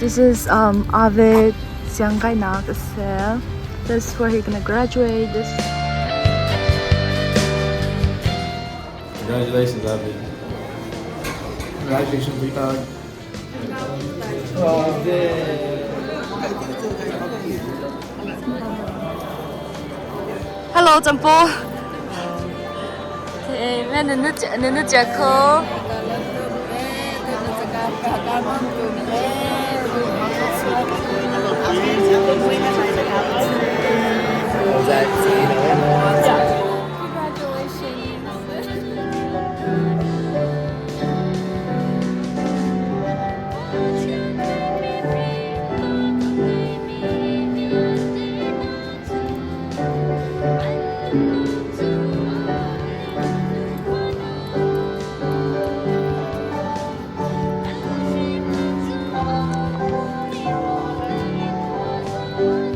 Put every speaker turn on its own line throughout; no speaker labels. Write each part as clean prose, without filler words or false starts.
This is Avid siangkainak a si. This is where he gonna graduate. This
Congratulations, Avid.
Congratulations, big dog.
Hello, Jampo. Okay, nanu Jacko.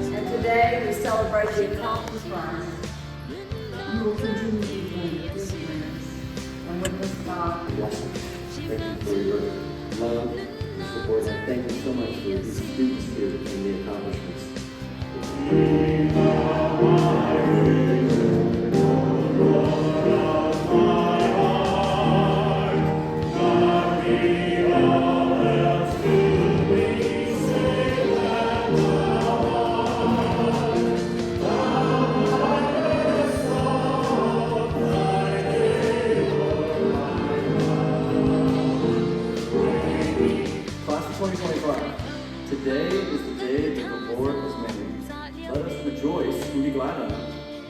And today we celebrate the accomplished ones. You will continue to be good friends and witness God
blessings. Thank you for your love and support, and thank you so much for these students here and the accomplishments.
Class of 2025, today is the day that the Lord has made. Let us rejoice and be glad in it.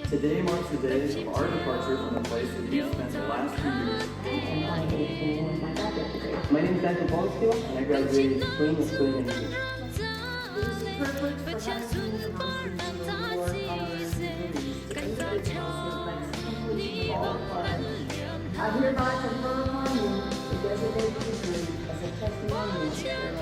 Today marks the day of our departure from the place where we've spent the last few years.
I'm 18 with my graduate degree.
My name is Daniel Bonskill, and I graduated spring of 2019.
It is a privilege for Huntington University to award honorary degrees to individuals who have met completion of all requirements. I hereby confer upon you the designated degree as a testimonial thereof.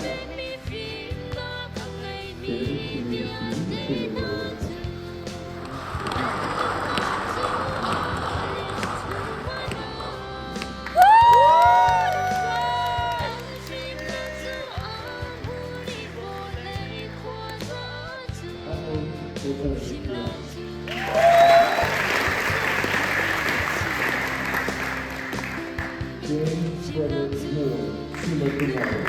James Frederick Moore, summa cum laude.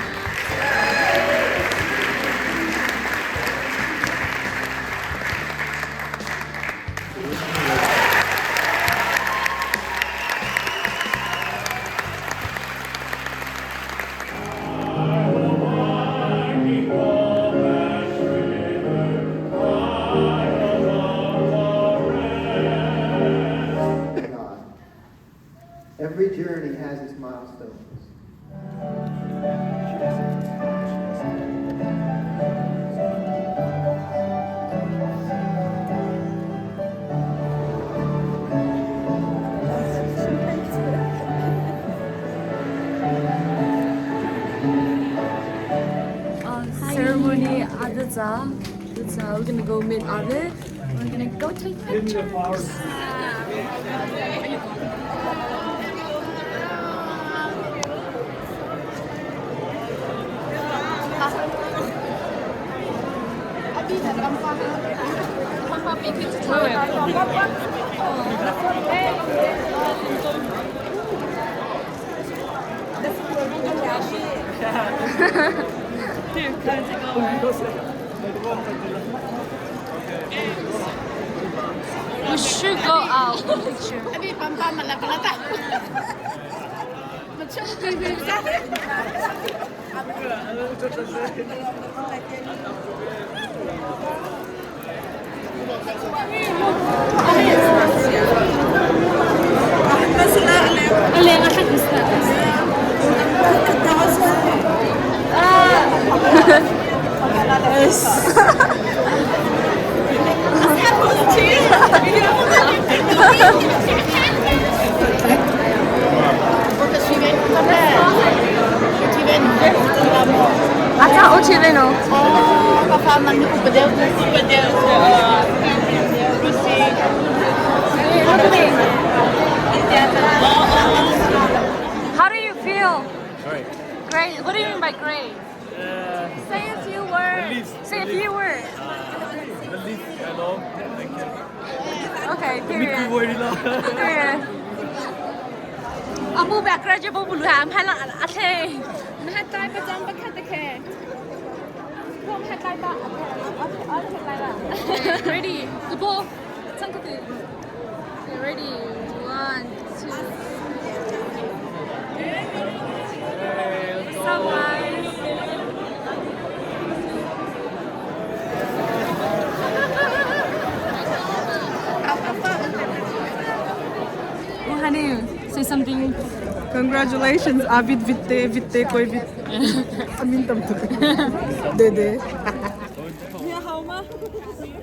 God. Every journey has its milestones.
Ceremony Adaza. We're gonna go meet Avid. We're gonna go take pictures. We should go out picture. Ata o no. How do you feel?
Great.
Great. What do you mean by great? Say a few words. Say a few words.
Hello. Thank you.
Okay, period. Period. Amu background je bo bulu ha am hala a the. Na tai pa jang pa khat khe. Kom ha tai ba a the lai ba. Ready. The ball. Chang ka ti. Ready. One, two. What's up, guys? Oh, honey, say something.
Congratulations, Abid Vitte, Vitte koi Vit. Amin tam tuk. Dede.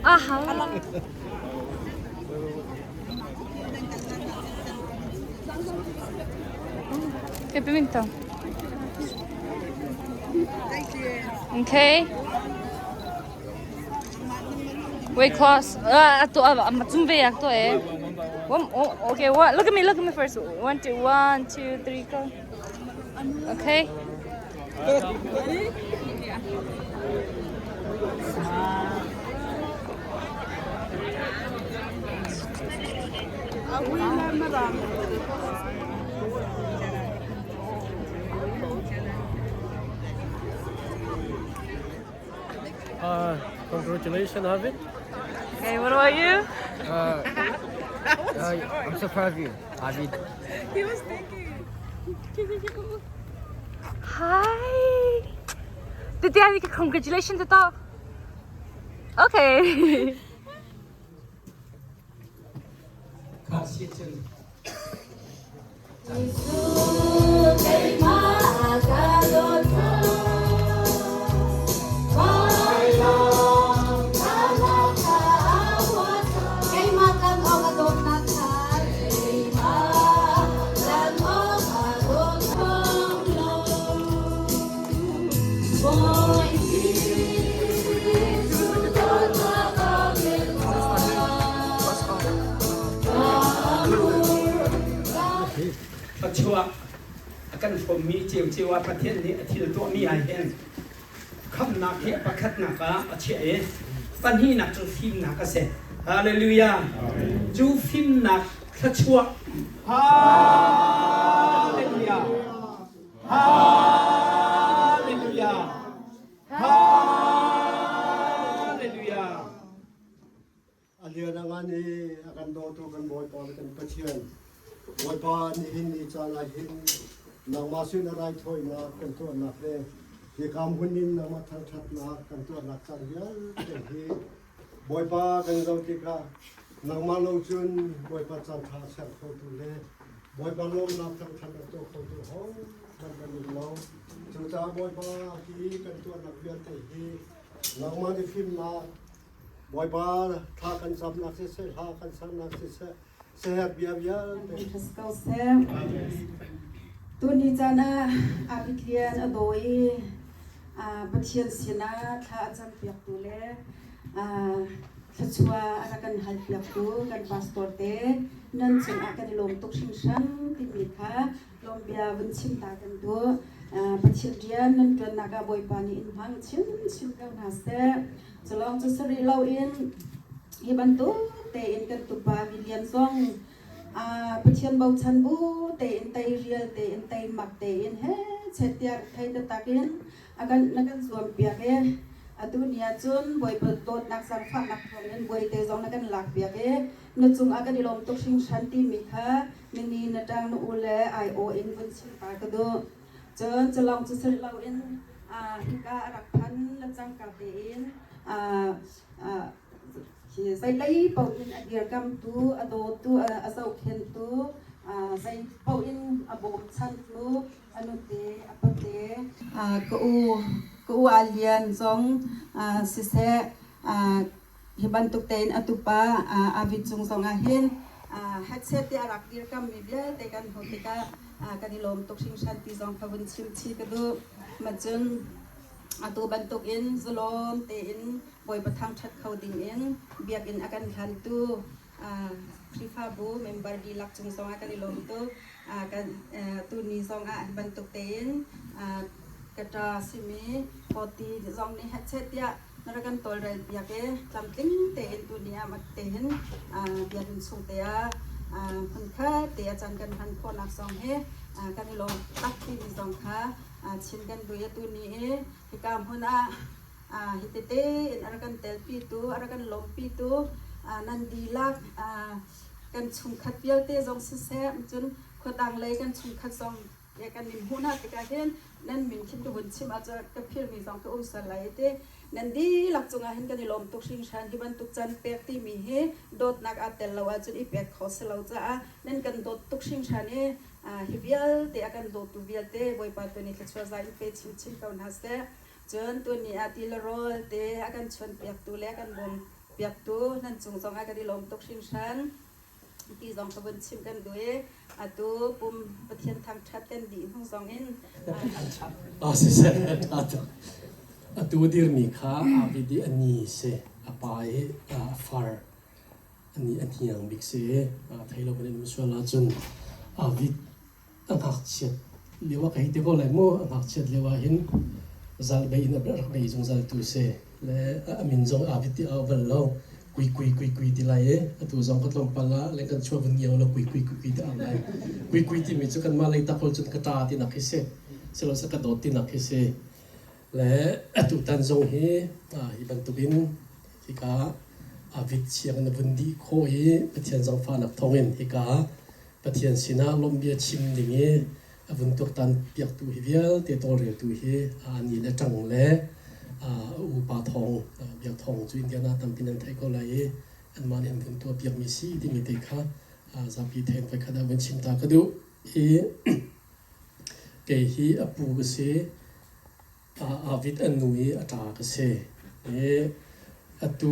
Ah, how? Okay, pimento. Okay. Wait, close. Ah, to ah, macum ve yak to eh. One, oh, okay, one. Look at me, look at me first. One, two, one, two, three, go. Okay.
Congratulations, Avid.
Okay, what about you?
I'm so proud of you, Avid.
Hi. Did they have congratulations at all? Okay.
Thluachuah a kan hrawmmi ciocio ah Pathian nih a thil tuahmi ah hin khamhnak hi a pakhatnak ah a chiah i pahnihnak cu fimnak a si. Hallelujah. Cu fimnak thluachuah Hallelujah. Hallelujah. Hallelujah.
A lian a ngan i a kan dawtu kan Bawipa le kan Pathian, Bawipa nihin ni caan ah hin nangmah sin a raithawinak kan tuahnak le hika hmun in nangmah thangṭhatnak kan tuahnak caan vialte hi Bawipa kan zoh tikah nangmah lo cun Bawipa caan ṭha a ser khotu le Bawipa lawmnak thangṭhat a tuah khotu hohmanh kan um lo. Cucaah Bawipa hi kan tuahnak vialte hi nangmah nih fimnak Bawipa thla kan camnak siseh, hla kan saknak siseh, seher bia vialte.
Ko seh. Tuni caan ah Abitlian a daw i Pathian sinah thla a campiaktu le thluachuah a rak kan halpiaktu kan pastor te nan cungah kan i lawm tuk hringhran timi kha lawmbia vun chim ta kan duh. Pathian rian nan ṭuannak ah Bawipa nih in hmang chinchin ko hna seh. Culawng cu si rih loin hi bantuk tein kan tupa William zong Pathian bochan bu tein teirial tein teimak tein he chet tiah thei taktak in a kan na kan zuam piak i atu ni ah cun Bawipa dawtnak zaangfahnak thawngin buaite zong na kan lak piak i na cungah kan i lawm tuk hringhran timi kha nini na ṭang na u le aiawh in vun chim ta ka duh. Cun culawng cu si loin hika a rak phan le cangka tein zeilei paoh in a dirkamtu, a dawtu, a zohkhentu, zei paoh in a bawmchantu a nute, a pate, ka u, ka u Aa Lian zong siseh, hi bantuk tein a tupa Avid cung zongah hin headset te a rak dirkammi vialte kan hmuh tikah kan i lawm tuk hringhran ti zong kha vun chim chih ka duh. Macun atu bantukin zalawm tein Bawipa thangṭhat kho dingin biakinn a kan hlantu Khrihfabu member dihlak cung zongah kan i lawm tuk. Tuni zongah hi bantuk tein Ka ṭa simi Kawti zong nih hehchet tiah na rak kan tawlrel piak i tlamtling tein tuni ah mak tein biakinn chung te ah hmunkhat te ah caan kan hman khawhnak zong hi kan i lawm tak timi zong kha chin kan duh i tuni i hika hmun ah hi tete in a rak kan telpitu a rak kan lawmhpitu nan dihlak kan chungkhat vialte zong siseh cun khuadang lei kan chungkhat zong kan in hmuh hna tikah hin nan min khin ka vun chim ahcun ka philmi zong ka um sual lai ti. Nan dihlak cungah hin kan i lawm tuk hringhran. Hi bantuk can pek timi hi dawtnak aa tel lo ahcun i pek kho si lo caah nan kan dawt tuk hringhran i hi vialte a kan dawtu vialte Bawipa tu nih thluachuah za in pe chinchin ko hna seh. Cun tuni ah ti le rawl te a kan chuan piaktu le a kan bawm piaktu nan cung zongah kan i lawm tuk hringhran. Ti zong ka vun chim kan duh i atu pum Pathian thangṭhat kan dih hnu zong in
Ah siseh atu dirmi kha Avid i a ni si a pa i a far ani a hniang bik si thei lo kan in sual ahcun Avid a ngakchiat lio ah ka hei ti ko lai mu. A ngakchiat lio ah hin zal bei in a rak bei zungzal tu si le a min zong Avid ti a bal lo, kui kui kui kui ti lai i atu zong ka tlawmpal ah le kan chuah vun ngiau lo, kui kui kui kui ti au lai. Kui kui timi cu kanmah lei tak hol cun ka ṭa ti nak hi si silo ka dawt ti nak hi si. Le atu tan zong hi hi bantukin hika Avid siang na vun dih khawh i Pathian zangfahnak thawngin hika Pathian sinah lawmhbia chim ding i a vun tuaktan piaktu hi vialte tawlreltu hi ani le ṭang le a upa thawng Biak Thawng cu Indiana tampi nan theih ko lai i anmah nih an vun tuah piakmi si timi te kha zapi thein voikhat ah vun chim ta ka duh i kei hi a pu ka si. Avid an nu i a ṭa ka si. I atu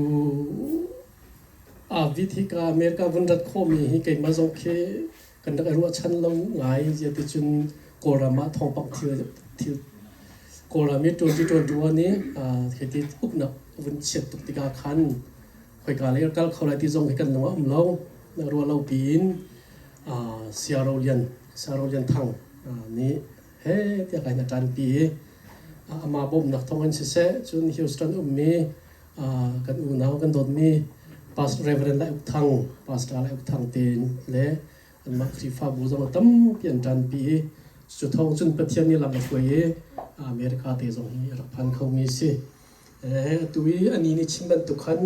Avid hi ka America vun rat khawhmi hi keimah zong khi kan rak i ruahchan lo ngai. Ziaticun Kawlram ah thawngpang thil thil Kawlram i 2021 i hiti uknak vun chiat tuk tikah khan khoika lei kal kho lai ti zong hi kan lung ah um lo. Ruah lo piin Siaro Lian Siaro Lian Thang nih he tiah kai na ṭanpi i amah bawmhnak thawngin siseh, cun Houston ummi kan unau kan dawtmi Pastor Reverend Lai Uk Thang, Pastor Lai Uk Thang te le anmah Khrihfabu zong tampi an ṭanpi i cu thawng cun Pathian nih lam a hruai i America te zong hi a rak phan khomi a si. Atu i ani nih chim bantuk khan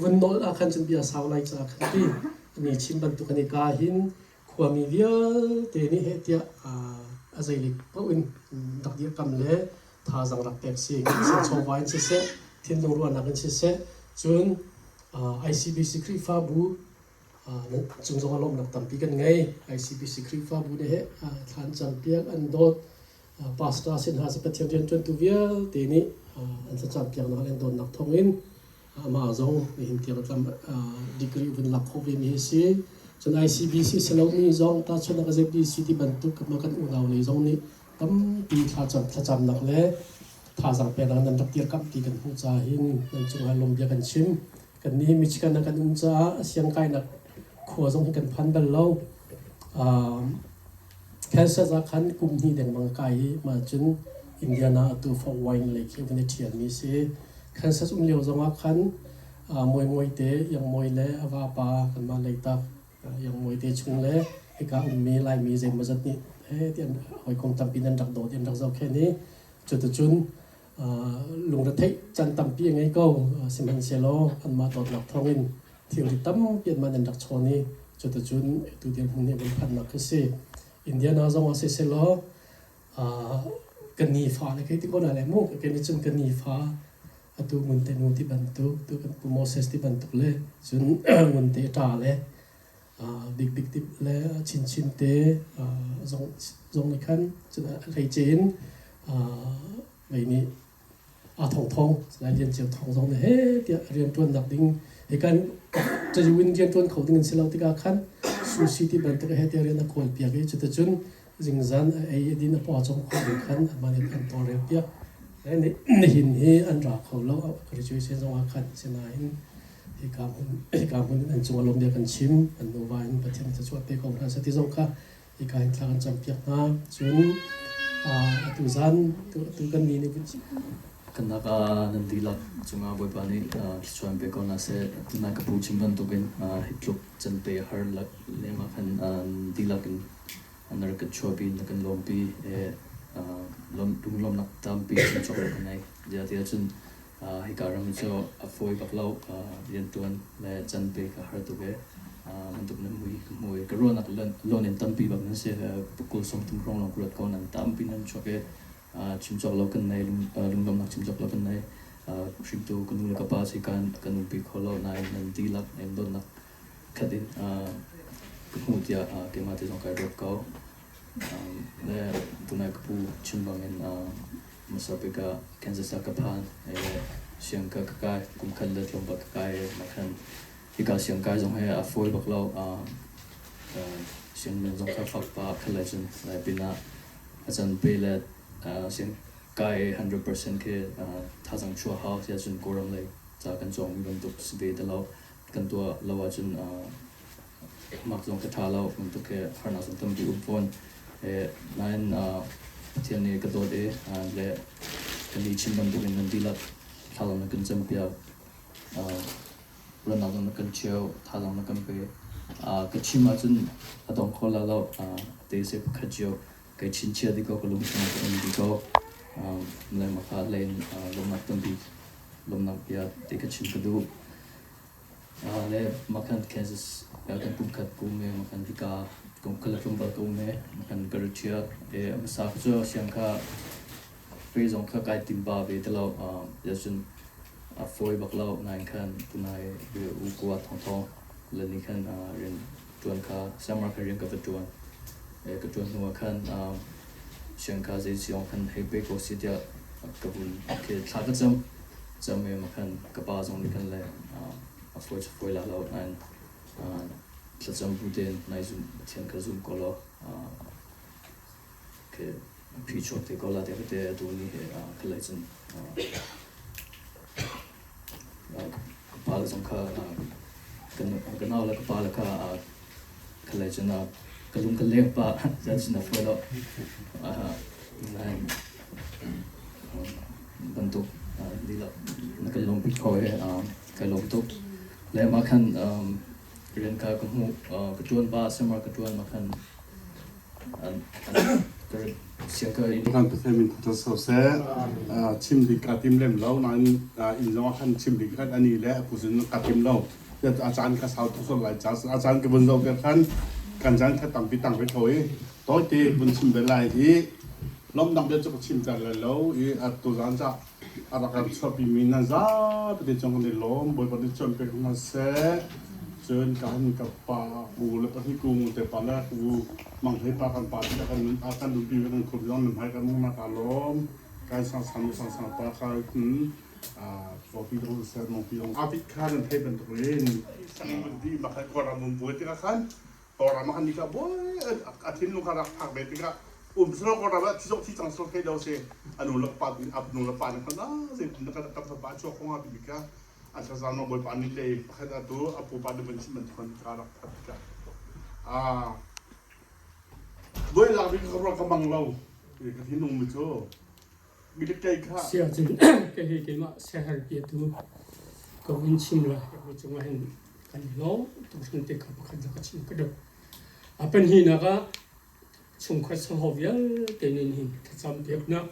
vun nawl ah khan cun bia sau lai caah khan ti ani chim bantuk an i ka hin Khuami vialte nih heh tiah a zeilik paoh in rak dirkam le thazaang rak pek si. Chawva in siseh, thinlung ruahnak in siseh, cun ICBC Khrihfabu cung zong ah lawmhnak tampi kan ngei. ICBC Khrihfabu nih heh thla an campiak, an dawt. Pastor sin hna Pathian rianṭuantu vialte nih an thlacampiaknak le an dawtnak thawngin Amah zong nihin tiang tlam degree vun lak khawh ve mi hi si. Cun ICBC silomi zong tahchunhnak ZBC ti bantuk mah kan unau lei zong nih tampi thlacam thlacamnak le thazaang peknak nan rak dirkamh ti kan hmuh caah hin nan cungah lawmbia kan chim. Kan nih Michigan ah kan um caah siangkainak khua zong hi kan phan bal lo. Kansas ah khan kum hnih dengmang a kai i mah cun Indiana atu Fort Wayne lei khi van i ṭhialmi a si. Kansas um lio zongah khan Mawi Mawi te, Iang Mawi le a vapa kanmah Leitak Iang Mawi te chung le hika ummi Laimi zeimawzat nih he ti an hawikom tampi nan rak dawt i an rak zohkhenh i cuticun lungretheih can tampi a ngei ko. Sihmanhsehlaw anmah dawtnak thawngin thilri tampi anmah nan rak chawn i cuticun tu dirhmun hi vun phannak khi si. Indiana zong ah sisehlaw ka nifa le kei ti ko na le mu kei nih cun ka nifa atu ngun te nu ti bantuk tu kan pu Moses ti bantuk le cun ngun te ṭa le bik bik ti le chin chin te zong zong nih khan cun hleice in mei nih aa thongthong Salai Lian Ceu Thawng zong nih he tiah rianṭuannak ding hi kan cazu in rianṭuan kho ding an si lo tikah khan sushi ti bantuk he tiah rian a kawl piak i cuticun zingzan a ei a din a paw cawm khawh ding khan amah nih an tawlrel piak. Nihin hi an ra kho lo graduation zong ah khan sinain hika hmun hika hmun in an cung ah lawmbia kan chim an nuva in Pathian thluachuah pe ko hna seh ti zong kha hika hin thla kan campiak hna. Cun Atu zan tu kan ni nih vun chim.
Kan nak ah nan dihlak cungah Bawipa nih thluachuah in pe ko hna seh. Tunai ka pu chim bantukin hi tluk can pe har leng ah khan dihlak in na rak kan chuahpi, na kan lawmpi lunglawmnak tampi chim cawk lo ka ngei. Ziah ahcun hika ram cu a fawi bak lo, rianṭuan le can pe ka har tuk i bantuk na mui ka hmu i ka ruahnak loan in tampi bak nan si. Pakul 30 hrawng lawng ka ruat ko nan tampi nan chuak i chim cawk lo kan nei, lunglawmhnak chim cawk lo kan nei. Hringtu ka nu le ka pa si kan kan umpi kho lo nain nan dihlak in dawtnak khat in ka hmuh tiah keimah te zong kai ruat ko. Le tunai ka pu chim bangin hmasa bik ah Kansas ah ka phan i siang ka ka kai, kum khat le tlawmpal ka kai i mah khan hika siang kai zong hi a fawi bak lo. Sianginn zong kha fak pah khat le cun lai pinah a can pe le siang kai 100% khi thazaang chuah hau si ahcun Kawlram lei ca kan cawngmi bantuk si ve ti lo. Kan tuah lo ahcun mak zong ka ṭha lo bantuk khi harnak zong tampi um fawn. Nain Pathian nih ka dawt i le kan i chim bantuk in nan dihlak thlacam na kan campiak. Ruahnak zong na kan cheu, thazaang na kan pe. Ka chim ahcun a dong kho la lo. Te se pakhat cio kai chinchiah dih ko, ka lung chungah ka um dih ko. Le maka len lawmnak tampi lawmnak bia te ka chim ka duh. Le makhan Kansas kan pumkhat kum e makhan hika kum khala tlawmpal ka um e makhan ka ra ṭhia e hmasa cu siang kha fe zong kha kai tim ba ve ti lo cun a fawi bak lo nain khan tunai u kua thong thong le ni khan rian ṭuan kha summer kha rian ka va ṭuan ka ṭuan hnu ah khan siang kha zei siong khan hei pe ko si tiah ka vun khi thla ka cam cam i khan ka pa zong nih khan le a fawi cu fawi la lo nain thlacam bu tein nai zum Pathian ka zum ko law khi phi chuak te ko la te te atu ni he ka lei cun ka pa le zong kha ka nau le ka pa le kha ka lei cun ka lung ka leng pa zan cun a fawi lo nain bantuk lila na kan lawmpi kho i kai lawm tuk le mah khan rian kha ka hmuh ka ṭuan ba summer ka ṭuan mah khan
Kan Pathian min thangṭhat so seh. Chim ding kaa tim lem lo nain inn zong ah khan chim ding khan ani le a pu cun kaa tim lo. A caan ka sau tuk sual lai ca a caan ka vun zoh ke khan kan caan kha tampi tang ve tho i tawite vun chim ve lai i lawmnak bia cu ka chim ter lai lo i tuzaan ca a rak kan chuahpi mi nan zapi te cung kan i lawm. Bawipa nih cawn pek hna seh. Cun kan ka pa u le pahnih kung te pa le u mang hlei pa kan pa ti kan nun a kan nun pi kan khum zong nan hmai kan mung nak a lawm. Kai sang sang sang sang pa kha a pi dong ser mong pi dong apit kha nan thei bantuk in sang mun di ma khan kora mun buai tikah khan kora ma khan ni ka buai a thin lung kha rak phak ve tikah um slo kora ba thi zong thi cang slo thei do se anu la pa ap nu la pa ne khan a zei na ka kam pa chuak ko nga bi ka a thlazam ma bawipa nih le pakhat atu a pupa nih van chim ban ka rak that ka a buai lak bi ka ka mang lo ka thinung mi cu mi le kei kha
Sia cun kei hi keimah siaherh piatu ka vun chim lai mi cungah hin kan i lawm tuk hran te kha pakhat ka chim ka duh. A pahnihnak ah chungkhat sahaw vialte nih hin thlacam piaknak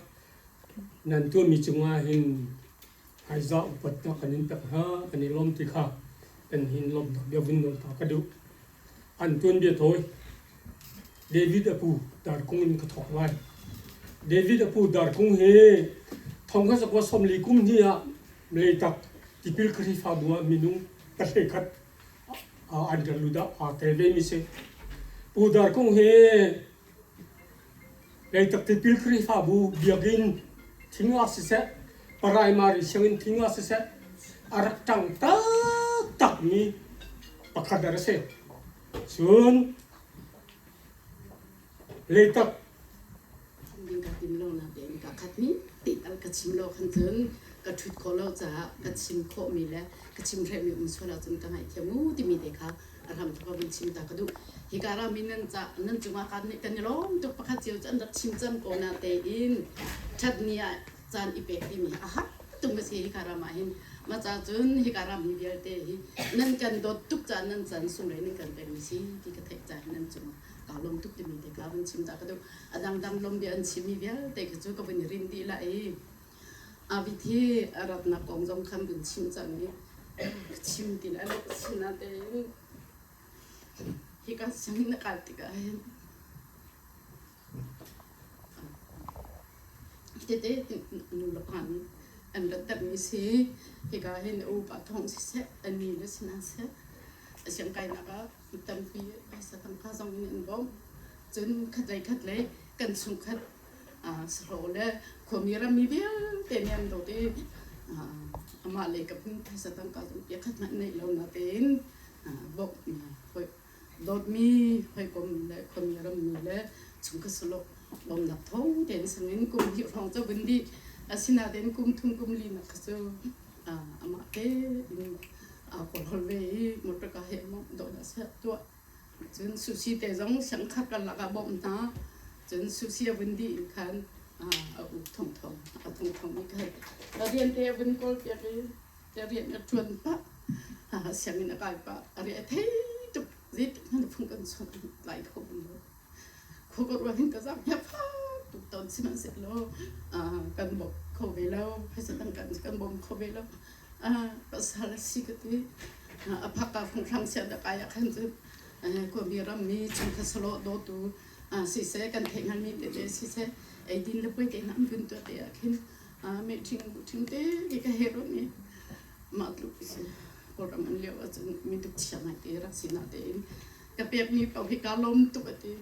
nan tuahmi cungah hin hmaizah upatnak kan in pek hna kan i lawm ti kha kan hin lawmhnak bia vun nawl ta ka duh. An tuanbia tawi David a pu darkung in ka thawk lai. David a pu darkung hi thong kha zakua 40 kum hni ah Leitak tipil Khrihfabu ah minung pahlei khat an rak lut ah aa tel ve mi si. Pu Darkung hi Leitak tipil Khrihfabu biakinn thing ah siseh, primary sianginn thing ah siseh, a rak ṭang taktakmi pakhat a rak si. Cun Leitak
ding ka tim lo na tein ka khat ni ti tal ka chim lo khan cun ka ṭhut khawh lo caah ka chim khawhmi le ka chim hrehmi um sual ahcun ka ngaihthiam u timi te kha A hram thawk vun chim ta ka duh. Hika ram in nan ca nan cungah kan nih kan i lawm tuk pakhat cio cu an rak chim cang ko na tein ṭhat ni ah caan i pek timi a har tung a si hika ram ah hin. Ma ca cun hika ram hi vialte hi nan kan dawt tuk caah nan caan sunglawi nan kan pekmi si ti ka theih caah nan cungah kaa lawm tuk timi te kha vun chim ta ka duh. A dangdang lawm bia an chimmi vialte kha cu ka vun i rin dih la i Avid hi a ratnak kong zong khan vun chim cang i chim ti lai lo sinatein hika sianginn na kai tikah hin tete nu le pa nih an rat termi si hika hin upa thawng siseh an ni le sina seh siang kainak ah tampi phaisa tangka zong in an bawmh cun khatlei khatlei kan chungkhat sahlawh le khuami rammi vialte nih an dawt i amah lei ka phun phaisa tangka zong pia khat hmanh neih lo natein bawmh dawtmi hawikom le khuami rammi le chungkhat sahlawh lawmnak thawng tein sangin kum hnih hrawng cu vun dih asinain kum thum kum li nak kha cu amah tein aa kawlhawl ve i motor ka he dawhdah seh tuah Cun Sushi te zong siangkhat karlak ah bawmh hna. Cun Sushi a vun dih in khan a uk thongthong a thongthong i khan a rian te a vun kawl piak i a rian a ṭuan pah sianginn a kai pah a rian a thei tuk zeitik hmanh phung kan chawnh lai kho bal lo. Khua ka ruah hin ka zaang hi a fak tuk tawn sihmanhsehlaw kan bawmh kho ve lo phaisa dang kan bawm kho ve lo. Pasal a si ka ti. A phak ah phunghram sian dah kai ah khan cun khuami rammi chungkhat sawlawh dawtu siseh kan theih hngalmi tete siseh eidin le puai te hna an vun tuah te ah khin mehṭhing buṭhing te khi ka he ruat mi mah tluk si Kawlram an lio ahcun mi tuk chia ngai te rak si na tein ka pekmi paoh hi kaa lawm tuk a ti.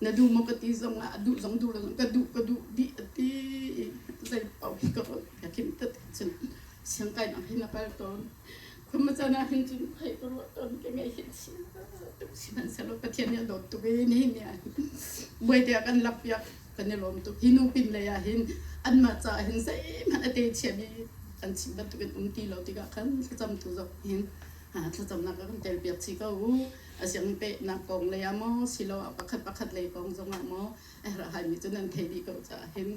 Na duh maw ka ti zong ah a duh zong duh lo zong ka duh ka duh dih a ti i zei paoh hi ka ruat ka khim tat cun siangkainak hin a kal tawn. Khua caan ah hin cun hei ka ruah tawn ka ngaih hi chia tuk sihmanhsehlaw Pathian nih a dawt tuk i nihin ni ah hin buai te ah kan lak piak kan i lawm tuk. Hi nu pin lei ah hin anmah caah hin zeihmanh a te chiami an chim bantukin um ti lo tikah khan thlacamtu zong hin thlacamnak ah kan tel piak chih ko u. A siang pehnak kong lei ah maw siloah pakhat pakhat lei kong zongah maw a herh haimi cu nan theih dih ko caah hin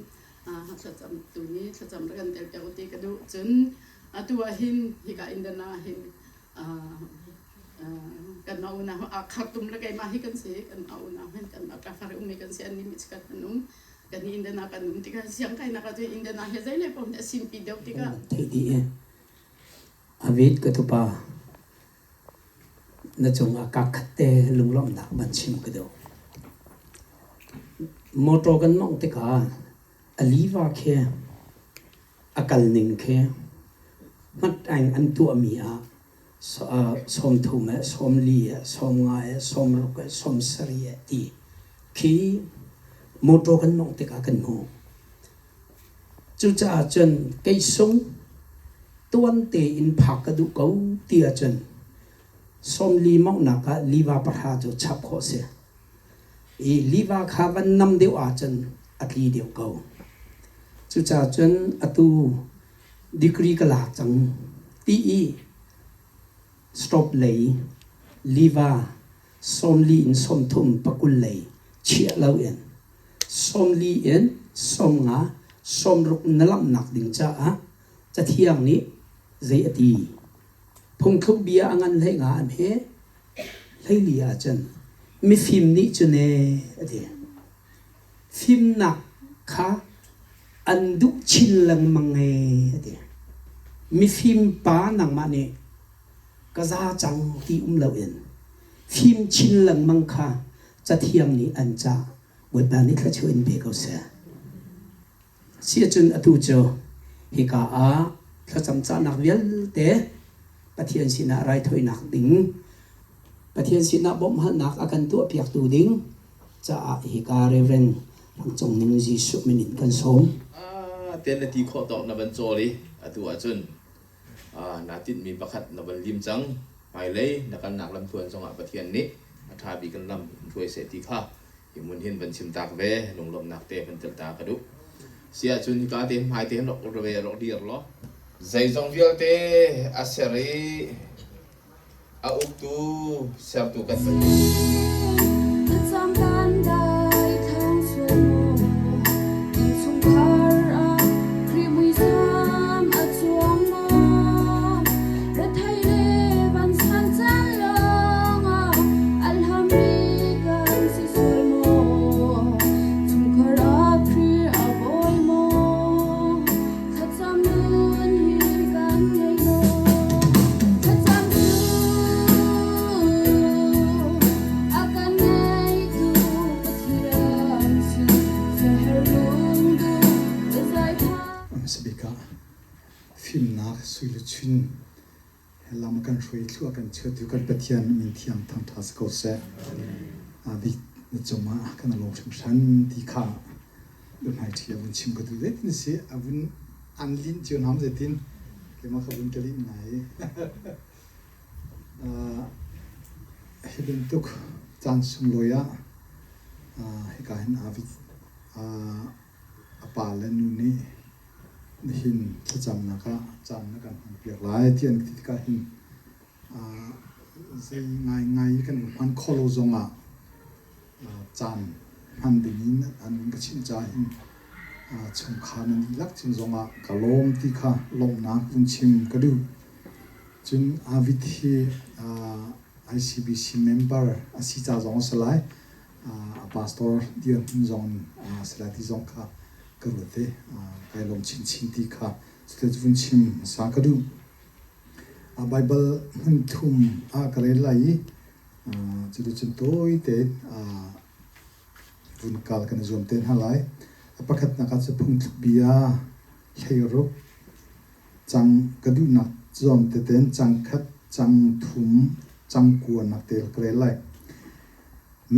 thlacam tu nih thlacam rak kan tel piak u ti ka duh. Cun atu ah hin hika Indiana ah hin kan mah unau aa khartum le keimah hi kan si kan mah unau hin kan mah kafar ummi kan si annih nih chikat an um kan nih Indiana kan um tikah siang kainak ah cun Indiana hi zei le paoh nih a simpi deuh tikah
theih dih e Avid ka tupa Na cungah kaa khat te lunglawmhnak van chim ka duh. Motor kan mawngh tikah a liva khi a kal ning khi hmat-aing an tuahmi ah 30 eh, 40 eh, 50 eh, 60 eh, 70 eh ti khi motor kan mawngh tikah kan hmuh. Cucaah cun kei sung tuan tein phak ka duh ko ti ahcun 40 mawnghnak ah liva pahra cu chap khawh a si. I liva kha van nam deuh ahcun a tli deuh ko. Cucaah cun atu degree ka lak cang ti i stop lei liva 40 in 30 pakul lei chiah loin 40 in 50 60 na lamhnak ding caah Cathiang nih zei a ti? Phungthluk bia a ngan hlei nga an he hleili ahcun mifim nih cun ee a ti. Fimnak kha an duh chin lengmang ee a ti. Mifim pa nangmah nih ka za cang ti um loin fim chin lengmang kha Cathiang nih an cah. Bawipa nih thluachuah in pe ko seh. Siahcun atu cu hika ah thlacam cahnak vialte Pathian sinah raithawinak ding, Pathian sinah bawmhhalnak a kan tuahpiaktu ding caah hika Reverend Rang Cung Ning Jesuh min in kan sawm.
Ten na ti khawh tawk na van cawl i atu ahcun naa tinhmi pakhat na van lim cang. Hmailei na kalnak lamthluan zongah Pathian nih a ṭha bik in lam in hruai seh ti kha hi mun hin van chim tak ve lunglawmhnak te van tel ta ka duh. Si ahcun hika te hmai te hin rak ve rak dir law zeizong vialte a ser i A uktu sertu kan Pathian.
Hmasabik ah fimnak suiluchin he lam kan hruai thluah kan chiatu kan Pathian min thiang thangṭha si ko seh. Bik na cungah kan lawm hringhran ti kha biahmaiṭhi a vun chim ka duh zeitin si a vun an linh cio nam zeitin keimah ka vun ka linh ngai. Hi bantuk caan sunglawi ah hika hin a pa le nu nih nihin thlacamnak ah caan na kan hmanpiak lai ti an ti tikah hin zei ngaingai kan hman khawh lo zongah caan hman dingin an ka chimh caah hin chungkhar nan dihlak cung zongah ka lawm ti kha lawmhnak vun chim ka duh. Cun Avid hi ICBC member a si ca zong a si lai. A pastor dirhmun zong a si lai ti zong kha ka ruat i kai lawm chinchin ti kha cuti vun chim hmasa ka duh. Baibal hmun thum ah ka rel lai i cuticun tawi tein vun kal kan i zuam te hna lai. A pakhatnak ah cu phungthluk bia 16 cang ka duhnak zawn teten cang khat, cang thum, cang kuanak te ka rel lai.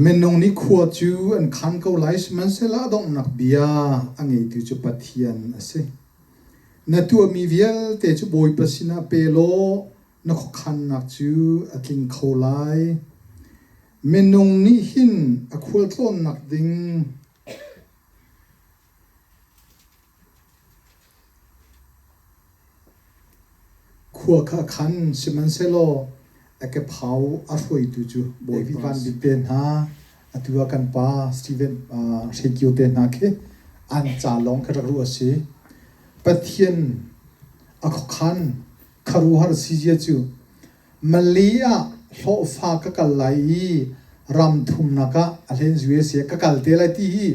Minung nih khua cu an khan ko lai, sihmanhsehlaw a donghnak bia a ngeitu cu Pathian a si. Na tuahmi vialte cu Bawipa sinah pe law na khuakhannak cu a tling kho lai. Minung nih hin a khualtlawnnak ding khua kha a khan, sihmanhsehlaw a kephau a hruaitu cu Bawipa Van Bik te hna, atu ah kan pa Steven Hre Kio te hna khi an ca lawng khi rak ruah a si. Pathian a khuakhan khuaruahhar si zia cu Malay ah hlawhfa ka kal lai i ram thumnak ah a hlen USA ka kal te lai ti hi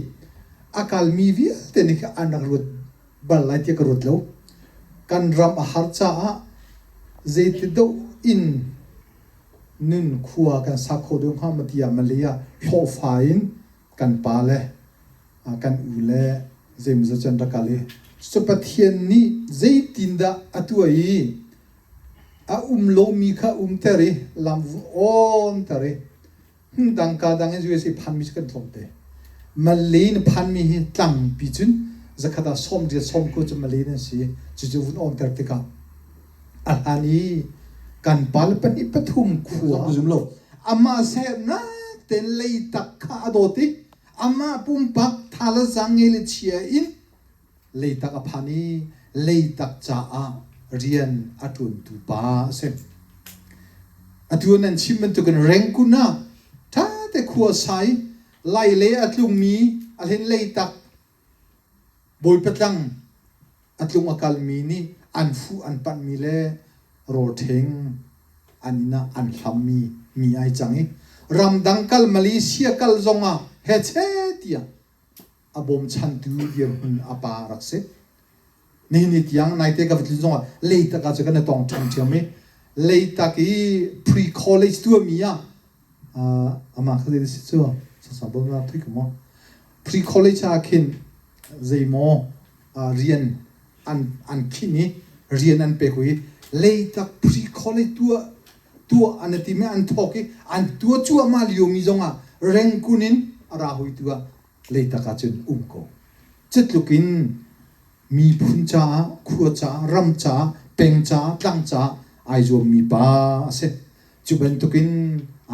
a kalmi vialte nih khan an rak ruat bal lai ti ka ruat lo. Kan ram a har caah zeiti doh in nun khua kan sa kho deuh hnga maw tiah Malay ah hlawhfa in kan pa le kan u le zeimawzat cu an rak kal i cucu Pathian nih zeitindah a tuah i a um lomi kha umter i lam awnter i hmundang ka dang in USA phanmi cu kan tlawm te. Malay na phanmi hi tlangpi cun zakhat ah 80 90 cu Malay nan si. Cucu vun awnter tikah a hlan i kan pal pahnih pathum khua zum lo. Amah sernak ten leitak kha a dawt i amah pumpak tha le zang ngei le chia in leitak a phan i leitak caah rian a ṭuantu pa a si. Atu nan chim bantukin Rangoon ah ṭhate khua sai lai le a tlungmi a hlen leitak Bawipa tlang a tlung a kalmi nih an fuh an panhmi le rawlṭheng an inn ah an hlammi mi ai cang i ramdang kal Malaysia kal zongah hechet tiah a bawmchantu dirhmun a pa a rak si. Nihin ni tiang naite ka va tlun zongah Leitak ah cu kan i tong ṭhiamṭhiam i Leitak i pre-college tuahmi ah amah kha zei si cu sasa bol na thui ko maw pre-college ah khin zeimaw rian an an khinh i rian an pek i Leitak pre-college tuah tuah an ti mi an thawk i an tuah cuahmah lio mi zongah Rangoon in a ra hui tu ah Leitak ah cun um ko. Cutluk in miphun caah, khua caah, ram caah, peng caah, tlang caah ai zuammi pa a si. Cu bantukin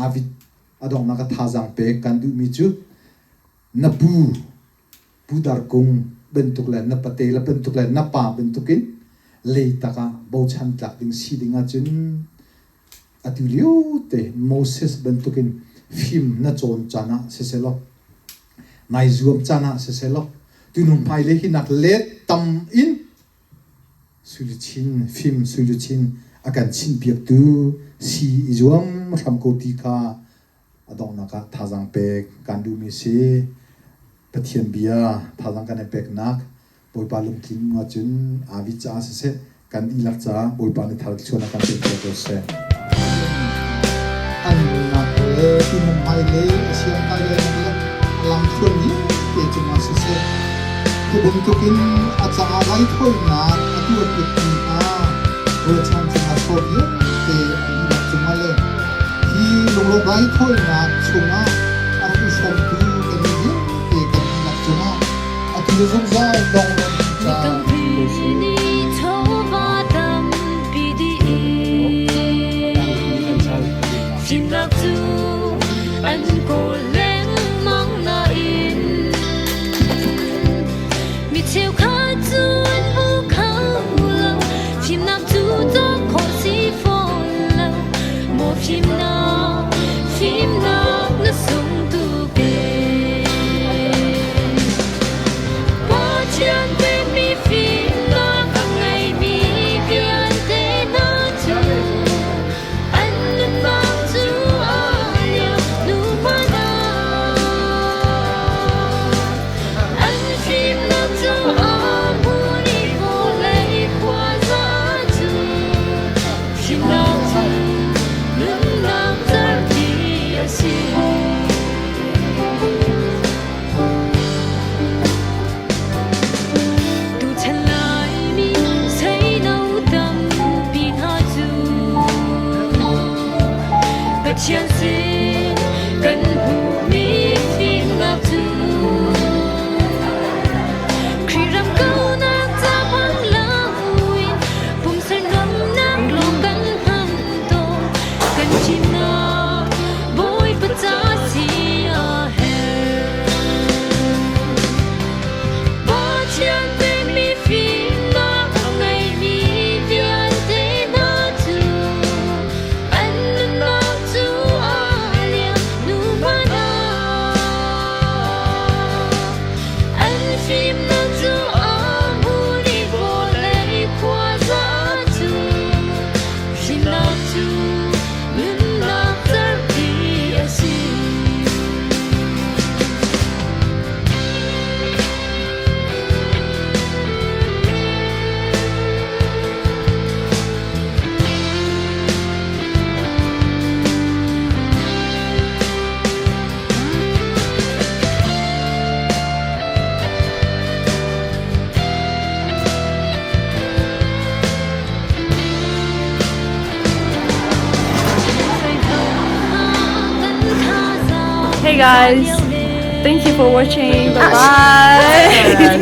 Avid a donghnak a thazaang pek kan duhmi cu na pu Pu Dar Kung bantuk le na pate le bantuk le na pa bantukin leitak ah bochan tlak ding si ding ahcun. Atu lio te Moses bantukin fim na cawn caan ah siselaw, nai zuam caan ah siselaw, tunung hmailei hi nak let tam in Suiluchin fim suiluchin a kan chinhpiaktu si i zuam hram ko ti kha a donghnak ah thazaang pek kan duhmi si. Pathian bia thazaang kan i peknak Bawipa lungtling ahcun Avi caah siseh kan dihlak caah Bawipa nih thar thluachuah kan pek ko seh. An nunnak le tinung hmailei a siang kai lai le a lamthluan vialte cungah siseh cu bantukin a caah raithawinak a tuahpiakmi hna rualchan cungah chaw vialte a dihlak cungah le hi lunglawm raithawinak chungah a rak i hrawmtu kannih vialte kan dihlak cungah atu le zungzal donglawm ca ko seh.
Fimnak cu an kawl lengmang nain mi cheukhat cu an hmu kho lo. Fimnak cu cawk khawh si fawn lo. Maw fimnak, fimnak na sung tuk ee. Pathian pekmi fimnak a ngeimi vialte hna cu an nunnak cu aa liam hnuhmanh ah an fimnak cu aa hmun i vawlei khuaza cu fimnak cu nunnak zarhpi a si. Tuchan Laimi seino tampi hna cu Pathian sin kan hmuhmi fimnak cu Khrih ram kaunak ca hmang loin pumsa nuamhnak lawng kan hman tawn kan thimnak Bawipa ca si a herh. Pathian pekmi fimnak a ngeimi vialte hna cu an nunnak cu aa liam hnuhmanh ah an fimnak cu aa hmun i vawlei khuaza cu fimnak cu nunnak zarhpi a si.
Hey guys, thank you for watching. Bye bye.